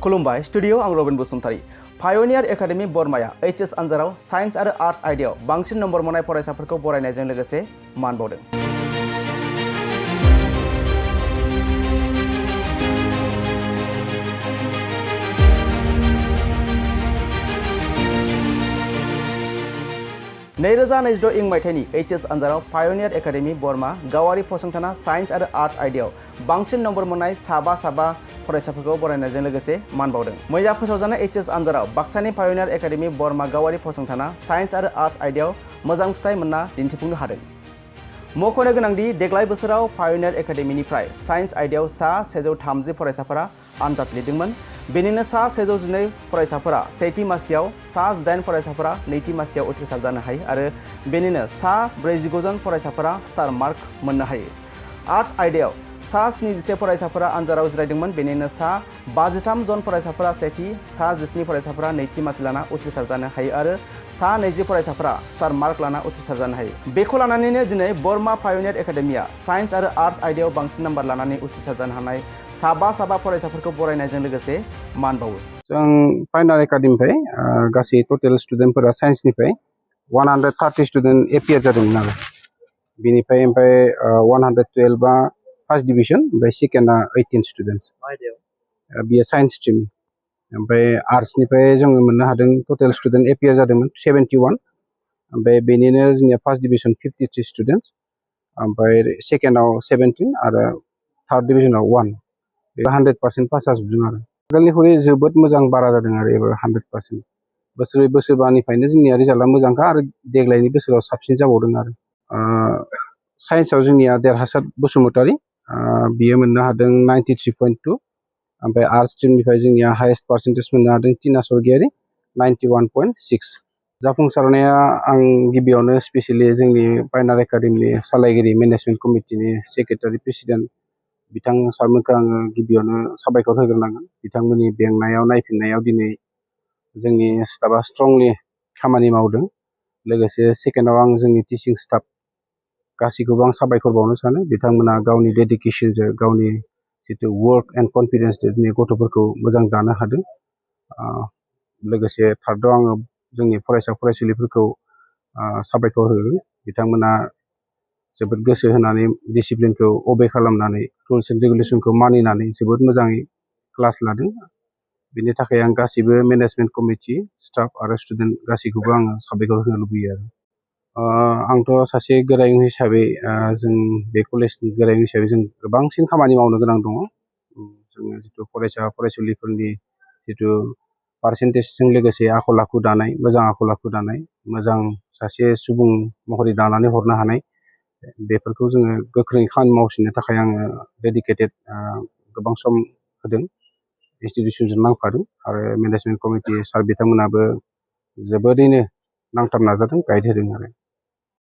खुलुमबाय स्टुडियो आं Robin Basumatary. Pioneer academy Barmaya HS आनजादाव साइन्स आरो आर्ट्स आयदायाव बांसिन नम्बर मोननाय फरायसाफोरखौ बरायनायजों लोगोसे मान बावदों। नैरोजा 2026 इं मायथाइनि एचएस आनजादाव पायनियार एकाडेमी बरमा गावारि फसंथाना साइन्स आरो आर्ट्स आयदायाव बांसिन नम्बर मोननाय साबा फरायसाफोरखौ बरायनायजों लोगोसे मान बावदों। मैया फोसावजानाय एचएस आनजादाव बाक्सानि पायनियार एकाडेमी बरमा गावारि फसंथाना साइन्स आरो आर्ट्स आयदायाव मोजां फिथाइ मोनना दिन्थिफुंनो हादों। मख'नो गोनांदि देग्लाय बोसोराव पायनियार एकाडेमीनिफ्राय साइन्स आयदायाव सा 130 फरायसाफोरा आनजाद लिरदोंमोन। बेनिनो सा 112 फरायसाफोरा सेथि मासियाव, सा 8 फरायसाफोरा नैथि मासियाव उथ्रिसार जानो हायो आरो बेनिनो सा 49 जन फरायसाफोरा स्टार मार्क मोननो हायो। आर्ट्स आयदायाव सा 77 फरायसाफोरा आनजादाव जिरायदोंमोन। बेनिनो सा 53 जन फरायसाफोरा सेथि, सा 17 फरायसाफोरा नैथि मासि लाना उथ्रिसार जानो हायो आरो सा 20 फरायसाफोरा स्टार मार्क लाना उथ्रिसार जानो हायो। बेखौ लानानैनो दिनै बरमा पायनियार एकाडेमीया साइन्स आरो आर्ट्स आयदायाव बांसिन नाम्बार लानानै उथ्रिसार जानो हानाय साबा फरायसाफोरखौ बरायनायजों लोगोसे मान बावो। जों पायनियार एकाडेमीनिफ्राय गासै टटेल स्टुडेन्टफोरा साइन्सनिफ्राय 130 स्टुडेन्ट एपियार जादोंमोन आरो बिनिफ्राय 112 फार्स्ट डिभिजन, ओमफ्राय सेकेन्डआ 18 स्टुडेन्टस। बियो साइन्स स्ट्रिम। ओमफ्राय आर्ट्सनिफ्राय जोङो मोननो हादों टटेल स्टुडेन्ट एपियार जादोंमोन 71। ओमफ्राय बेनिनो जोंनिया फार्स्ट डिभिजन 53 स्टुडेन्टस, ओमफ्राय सेकेन्डआव 17 आरो थार्ड डिभिजनाव 1। 100% पास जाजोबदों आरो आगोलनिख्रुइ जोबोद मोजां बारा जादों आरो एबार 100%। बोसोरबानिफ्रायनो जोंनिया रिजाल्टआ मोजांखा आरो देग्लायनि बोसोराव साबसिन जाबावदों आरो। साइन्सआव जोंनिया देरहासार बसुमतारी, बियो मोननो हादों 93.2। ओमफ्राय आर्ट्स स्ट्रिमनिफ्राय जोंनिया हाइएस्ट पार्सेन्टेज मोननो हादों टिना स्वर्गियारी 91.6। जाफुंसारनाया आं गिबियावनो स्पेसियेलि जोंनि पायनियार एकाडेमीनि सालायगिरि मेनेजमेन्ट कमिटिनि सेक्रेटारि प्रेसिडेन्ट बिथां सारमोनखौ आङो गिबियावनो साबायखर होग्रोनांगोन। बिथांमोननि बेंनायाव नायफिननायाव दिनै जोंनि स्टाफआ स्ट्रंलि खामानि मावदों। लोगोसे सेकेन्डआव आं जोंनि टिचिं स्टाफ गासैखौबो आं साबायखर बावनो सानो। बिथांमोना गावनि डेडिकेसनजों, गावनि जितु वर्क एन्ड कनफिडेन्सजों दिनै गथ'फोरखौ मोजां दानो हादों। लोगोसे थार्डआव आङो जोंनि फरायसा फरायसुलिफोरखौ साबायखर होगोन। बिथांमोना जोबोद गोसो होनानै डिसिप्लिनखौ अबे खालामनानै रुल्स एन्ड रेगुलेसनखौ मानिनानै जोबोद मोजाङै क्लास लादों। बेनि थाखाय आं गासैबो मेनेजमेन्ट कमिटि, स्टाफ आरो स्टुडेन्ट गासैखौबो आङो साबायखर होनो लुबैयो आरो। आंथ' सासे गोरायुं हिसाबै जों बे कलेजनि गोरायुं हिसाबै जों गोबांसिन खामानि मावनो गोनां दङ। जोङो जितु फरायसा फरायसुलिफोरनि जितु पार्सेन्टेजजों लोगोसे आखल आखु दानाय, मोजां आखल आखु दानाय, मोजां सासे सुबुं महरै दानानै हरनो हानाय, बेफोरखौ जोङो गोख्रोङै खामानि मावसिननो थाखाय आङो डेडिकेटेड गोबां सम होदों, इन्सटिटिउसनजों नांफादों आरो मेनेजमेन्ट कमिटि सार बिथांमोनाबो जोबोरैनो नांथाब नाजादों, गाइड होदों आरो।